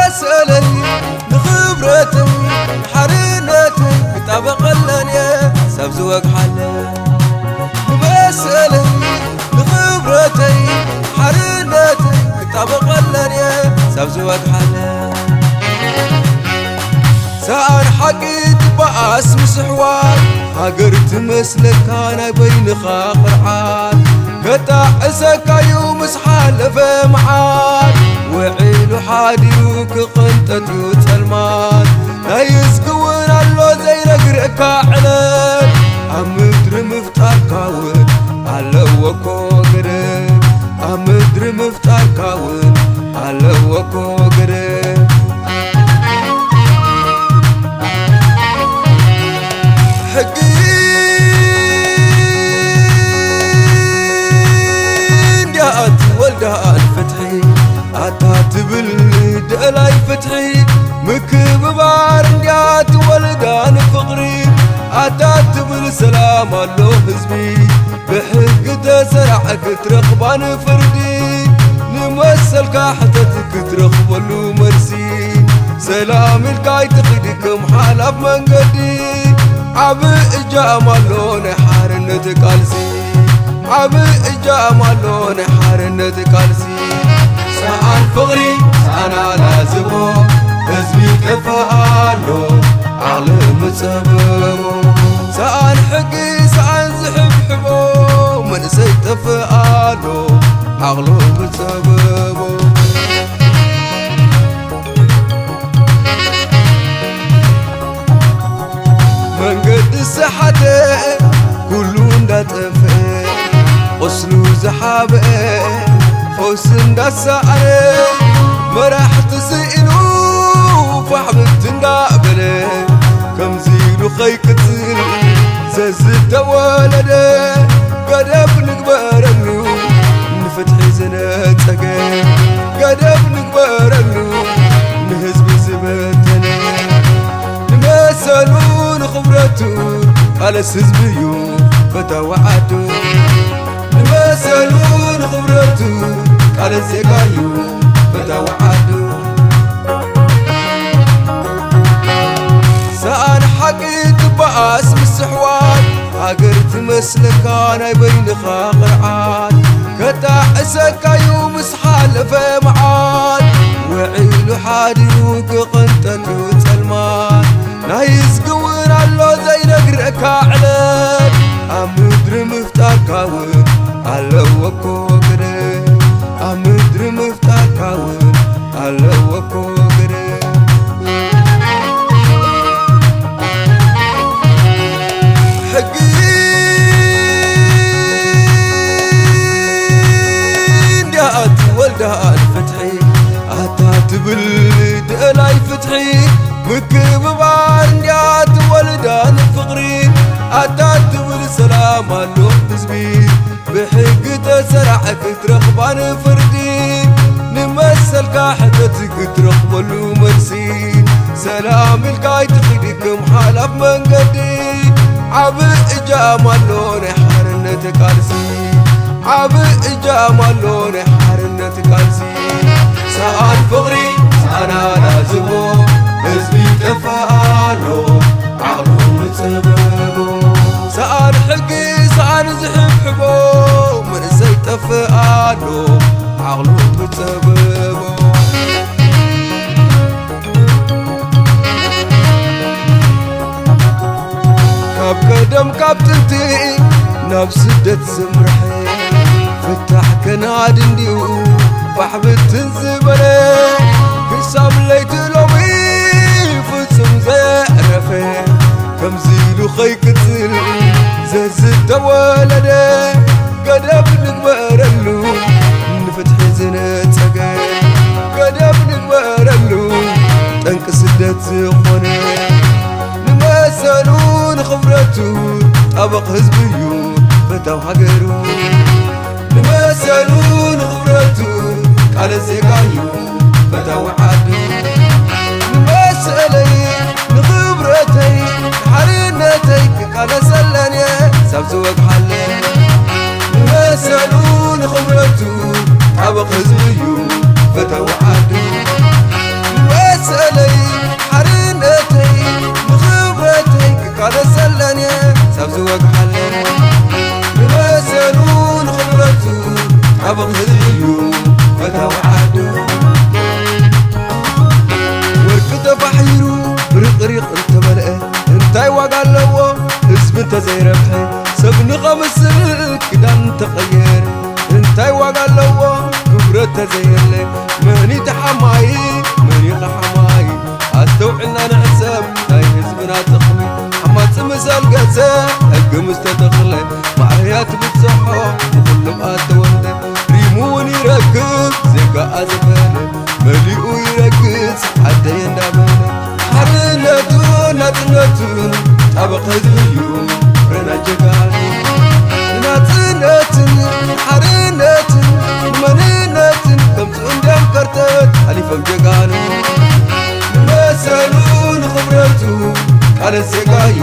መሰለይ ንኽብረተይ ንሓርነተይ ክጣበቐለን እየ ሰብ ዝወግሓለን። ንመሰለይ ንኽብረተይ ንሓርነተይ ክጣበቐለን እየ ሰብ ዝወግሓለን። ሰኣን ሓቂ ትበኣስ ምስ ኣሕዋት፣ ሃገር ትመስለካ ናይ በይንኻ ኽርዓት። ከጣዕሰካዩ ምስ ሓለፈ መዓት፣ ውዒሉ ሓዲሩ ክቕንጠጥዩ ጸልማት። ናይ እስኪ እውን ኣሎ ዘይነግረካ ዕለት፣ ኣብ ምድሪ ምፍጣርካ እውን ኣለዎ እኮ ገደብ፣ ኣብ ምድሪ ምፍጣርካ እውን ኣለዎ እኮ ገደብ። ሕጊ እንድያ ትወልዳ ንፍትሒ፣ ኣታ ትብል ደላይ ፍትሒ። ምክብባር እንድያ ትወልዳ ንፍቕሪ፣ ኣታ ትብል ሰላም ኣሎ ህዝቢ። ብሕጊ ተሰራዕ ክትረኽባ ንፍርዲ፣ ንመሰልካ ሕተት ክትረኽበሉ መልሲ። ሰላም ኢልካ ኣይትኺድ ከም ሓላፍ መንገዲ፣ ዓቢ እጃም ኣሎ ናይ ሓርነት ቃልሲ። ዓቢ እጃም ኣሎ ናይ ሓርነት ቃልሲ። ሰኣን ፍቕሪ ሰኣን ኣላዝቦ፣ ህዝቢ ይጠፍእ ኣሎ ዓቕሊ ምጸበቦ። ሰኣን ሕጊ ሰኣን ዝሕብሕቦ፣ መንእሰይ ይጠፍእ ኣሎ ዓቕሉ ምጸበቦ። መንገዲ ዝሰሓተ ኩሉ እንዳጠፍአ፣ ቁስሉ ዝሓብአ ፈውሲ እንዳሰኣነ፣ መራሕቲ ስኢኑ ፋሕብት እንዳበለ፣ ከምዚ ኢሉ ኸይቅጽል ዘዝተወለደ፣ ገደብ ንግበረሉ ንፍትሒ ዝነጸገ፣ ገደብ ንግበረሉ ንህዝቢ ዝበተነ። ንመሰሉ ንኽብረቱ ቃለስ ህዝቢ እዩ ፈታዊ ዓዱ። ንመሰሉ ንኽብረቱ ቃለስ ዜጋ እዩ ፈታዊ ዓዱ። ሰኣን ሓቂ ትበኣስ ምስ ኣሕዋት፣ ሃገር ትመስለካ ናይ በይንኻ ኽርዓት። ከጣዕሰካዩ ምስ ሓለፈ መዓት፣ ውዒሉ ሓዲሩ ክቕንጠጥዩ ጸልማት። ናይ እስኪ እውን ኣሎ ዘይነግረካ ዕለት፣ ኣብ ምድሪ ምፍጣርካ እውን ኣለዎ እኮ ገደብ። ኣብ ምድሪ ምፍጣርካ እውን ኣለዎ እኮ ገደብ። ሕጊ እንድያ ትወልዳ ንፍትሒ፣ ኣታ ትብል ደላይ ፍትሒ። ምክብባር እንድያ ትወልዳ ንፍቕሪ፣ ኣታ ትብል ሰላም ኣሎ ህዝቢ። ብሕጊ ተሰራዕ ክትረኽባ ንፍርዲ፣ ንመሰልካ ሕተት ክትረኽበሉ መልሲ። ሰላም ኢልካ ኣይትኺድ ከም ሓላፍ መንገዲ፣ ዓቢ እጃም ኣሎ ናይ ሓርነት ቃልሲ። ዓቢ እጃም ኣሎ ናይ ሓርነት ቃልሲ። ሰኣን ፍቕሪ ሰኣን ኣላዝቦ፣ ህዝቢ ይጠፍእ ኣሎ ዓቕሉ ምጸበቦ። ሰኣን ሕጊ ሰኣን ዝሕብሕቦ፣ መንእሰይ ይጠፍእ ኣሎ ዓቕሉ ምጸበቦ። ካብ ቀደም ካብ ጥንቲ ናብ ስደት ዝምርሐ፣ ፍታሕ ከናዲ እንድዩ ፋሕ ብትን ዝበለ፣ ክሳብ ለይቲ ሎሚ ፍጹም ዘዕረፈ። ከምዚ ኢሉ ኸይቅጽል ዘዝተወለደ፣ ገደብ ንግበረሉ ንፍትሒ ዝነጸገ፣ ገደብ ንግበረሉ ጠንቂ ስደት ዝኾነ። ንመሰሉ ንኽብረቱ ጠበቕ ህዝቢ እዩ ፈታው ሃገሩ። ንመሰሉ ንኽብረቱ ቃለ ዜጋ እዩ ፈታዊ ዓዱ። ንመሰለይ ንኽብረተይ ንሓርነተይ ክቃለሰለን እየ ሳብ ዝወግሓለን። ንመሰሉ ንኽብረቱ ጠበቕ ህዝቢ እዩ ፈታዊ ዓዱ። ተዘየለ መን እዩ ተሓማይ መን እዩ ከሓማይ ኣስተውዕልና ንሕሰብ ናይ ህዝብና ጥቕሚ ሓማፂ ምስ ኣልገሰ ሕጊ ምስ ተተኽለ ማዕረያ ትብፅሖ ንኹሎም ኣተወልደ ሪሙ እውን ይረክብ ዜጋ ኣዘበለ መሊኡ ይረግፅ ዓደይ እንዳበለ ሓርነቱን ናፅነቱን ጣበቕ ህዝቢ እዩ ፍረና ጀጋኑ ናፅነትን ሓርነትን መንነትን ከምፅኡ እንዲያም ከርተት ሓሊፎም ጀጋኑ ንመሰሉ ንኽብረቱ ቃለት ዜጋ እዩ